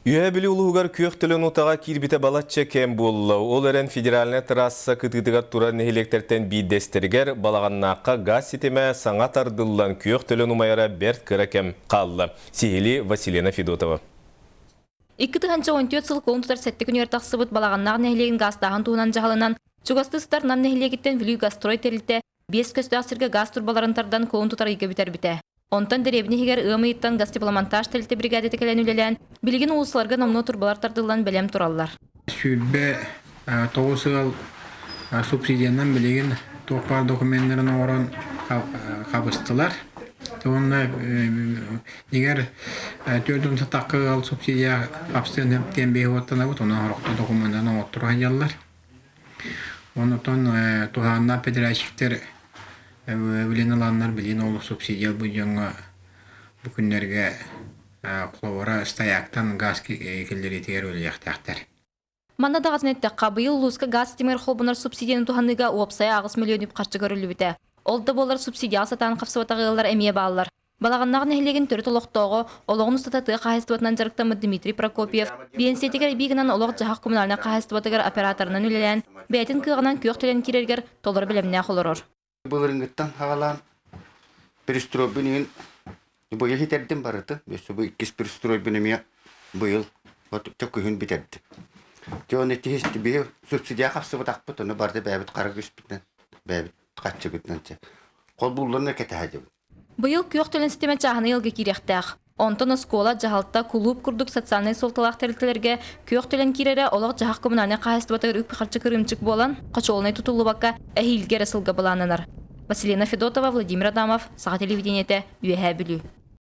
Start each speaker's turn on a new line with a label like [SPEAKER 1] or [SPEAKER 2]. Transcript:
[SPEAKER 1] Үөһээ Бүлүү улууһугар күөх төлөн утаҕа киирбитэ балачча кэм буолла. Ол эрэн федеральнай трасса кытыытыгар турар нэһилиэктэртэн биирдэстэригэр Балаҕаннаахха газ ситимэ саҥа тардыллан күөх төлөн умайара бэрт кыра кэм хаалла. Сиһилии Василена Федотова.
[SPEAKER 2] 2014 сыл кулун тутар сэттэ күнүгэр тахсыбыт Балаҕаннаах нэһилиэгин гаастааһын туһунан дьаһалынан чугастыы сытар Нам нэһилиэгиттэн Бүлүү Газстрой тэрилтэ биэс көстөөх сиргэ газ турбаларын тардан кулун тутар ыйга бүтэрбитэ. Онтон дэриэбинэ иһигэр ыам ыйыттан газтепломонтаж тэрилтэ бригадата кэлэн үлэлээн, билигин уулуссаларга номнуо турбалар тардыллан бэлэм тураллар.
[SPEAKER 3] 29 ыал субсидиянан билигин туох баар докуменнарын оҥорон хабыстылар. Уонна дигэр 4 сатакка ыал субсидия хапсыан диэн биһи уоттанабыт, онон сорохто докумуоннарын оҥотторо сылдьаллар. Онтон туһааннаах подрядчиктар билин ыланнар билин ол субсидия ылбыт дьоҥҥо бу күннэргэ холобура стояктан газ киллэриитигэр үлэлиэхтээхтэр.
[SPEAKER 2] Манна даҕатан эттэххэ, быйыл улууска газ ситимигэр холбонор субсидияны туһаныыга уопсайа 8 миллион үп харчы көрүллүбүтэ. Ол да буоллар субсидияҕа сатаан хапсыбатах ыаллар эмиэ бааллар. Балаҕаннаах нэһилиэгин төрүт олохтооҕо, олоҕун устата тыа хаһаайыстыбатынан дьарыктаммыт Дмитрий Прокопьев биэнсийэтигэр эбии гынан олох-дьаһах коммунальнай хаһаайыстыбатыгар операторынан үлэлээн, бэйэтин кыаҕынан күөх төлөн киирэригэр толору бэлэмнээх олорор.
[SPEAKER 4] Былырыҥҥыттан саҕалаан перестройбун иһин быйыл ситэрдим барыты. Өссө бу иккис перестройбун эмиэ быйыл чэ күһүн бүтэрдим. Дьэ оны тиһис биһи субсидия хапсыбатахпыт, ону барыта бэйэбит хара күүспүтүнэн, бэйэбит хаччыбытынан чэ. Холбууллан да кэтэһэ
[SPEAKER 2] Быйыл күөх төлөн ситимэ чааһынай ыалга киириэхтээх. Онтон оскуола, дьаһалта, кулууп курдук социальнай суолталаах тэрилтэлэргэ күөх төлөн киирэрэ олох-дьаһах коммунальнай хаһаайыстыбатыгар үп-харчы кырыымчык буолан, хочуолунай тутуллубакка, эһиилги эрэ сылга былааннанар. Василина Федотова, Владимир Адамов, Саха телевидениетэ, Үөһээ Бүлүү.